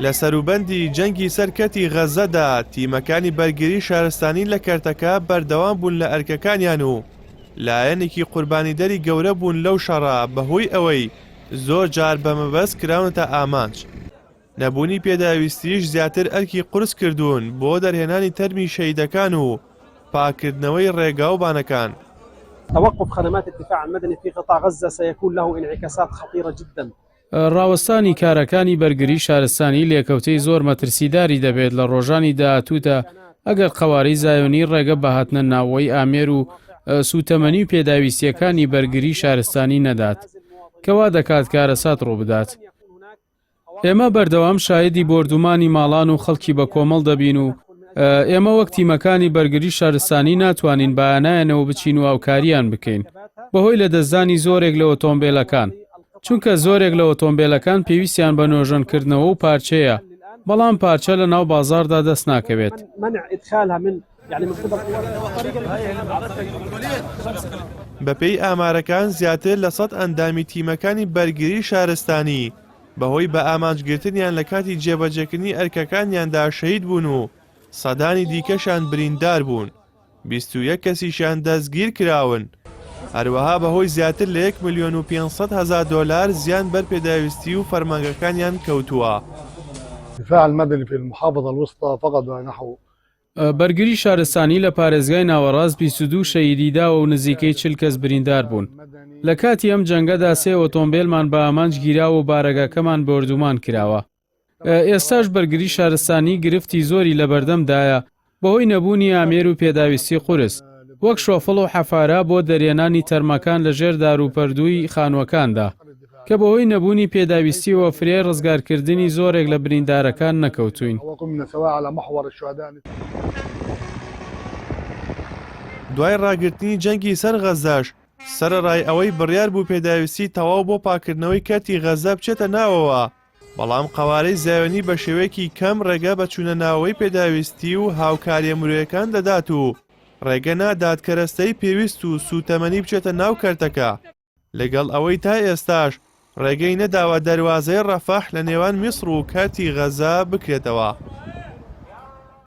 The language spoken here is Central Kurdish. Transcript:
لە سەروبەندی جەنگی سەر کەرتی غەززەدا، تیمەکانی بەرگری شارستانی لە کەرتەکە بەردەوام بوون لە ئەرکەکانیان و لایەنێکی قوربانیدەری گەورە بوون لەو شەڕە بەهۆی ئەوەی زۆر جار بە مەبەست کراونەتە ئامانج. نەبوونی پێداویستیش زیاتر ئەرکی قورس کردوون بۆ دەرهێنانی تەرمی شەهیدەکان و پاککردنەوەی ڕێگا و بانەکان. توقف خدمات الدفاع المدني في قطاع غزة سيكون له انعكاسات خطيرة جدا. ڕاوەستانی کارەکانی بەرگری شارستانی لێکەوتەی زۆر مەترسیداری دەبێت لە ڕۆژانی داهاتوودا ئەگەر قەوارەی زایۆنی ڕێگە بە هاتنە ناوەوەی ئامێر و سووتەمەنی و پێداویستییەکانی بەرگری شارستانی نەدات کە وا دەکات کارەسات ڕووبدات. ئێمە بەردەوام شایدی بۆردومانی ماڵان و خەڵکی بە کۆمەڵ دەبین و ئێمە وەک تیمەکانی بەرگری شارستانی ناتوانین بایانایانەوە بچین و هاوکاریان بکەین بەهۆی لەدەستدانی زۆرێک لە ئۆتۆمبیلەکان چونکە زۆرێک لە ئۆتۆمبیلەکان پێویستیان بە نۆژەنکردنەوە و پارچەیە بەڵام پارچە لە ناو بازاردا دەست ناکەوێت. بەپێی ئامارەکان زیاتر لە سەد ئەندامی تیمەکانی بەرگری شارستانی بەهۆی بەئامانجگرتنیان لە کاتی جێبەجێکردنی ئەرکەکانیاندا شەهید بوون و سەدانی دیکەشیان بریندار بوون، 21 کەسیشیان دەستگیرکراون. هەروەها بەهۆی زیاتر لە یەک ملیۆن و 500 هەزار دۆلار زیان بەر پێداویستی و فەرمانگەکانیان کەوتووە. الدفاع المدني في المحافظة الوسطى فقد نحو بەرگری شارستانی لە پارێزگای ناوەڕاست 22 شەهیدی داوە و نزیکەی 40 کەس بریندار بوون. لە کاتی ئەم جەنگەدا سێ ئۆتۆمبێلمان بە ئامانج گیراوە و بارەگاکەمان بۆردومان کراوە. ئێستاش بەرگری شارستانی گرفتی زۆری لەبەردەمدایە بەهۆی نەبوونی ئامێر و پێداویستی قورس وەک شۆفڵ و حەفارە بۆ دەرێنانی تەرمەکان لە ژێر داروپەردووی خانووەکاندا کە بەهۆی نەبوونی پێداویستیەوە فریای ڕزگارکردنی زۆرێک لە بریندارەکان نەکەوتووین. دوای ڕاگرتنی جەنگی سەر غەززەش، سەرەڕای ئەوەی بڕیار بوو پێداویستی تەواو بۆ پاککردنەوەی کەرتی غەززە بچێتە ناوەوە، بەڵام قەوارەی زایۆنی بە شێوەیەکی کەم ڕێگە بە چوونە ناوەوەی پێداویستی و هاوکارییە مرۆیەکان دەدات و ڕێگە نادات کەرەستەی پێویست و سووتەمەنی بچێتە ناو کەرتەکە، لەگەڵ ئەوەی تا ئێستاش ڕێگەی نەداوە دەروازەی ڕەفەح لە نێوان میسڕ و کەرتی غەزە بکرێتەوە.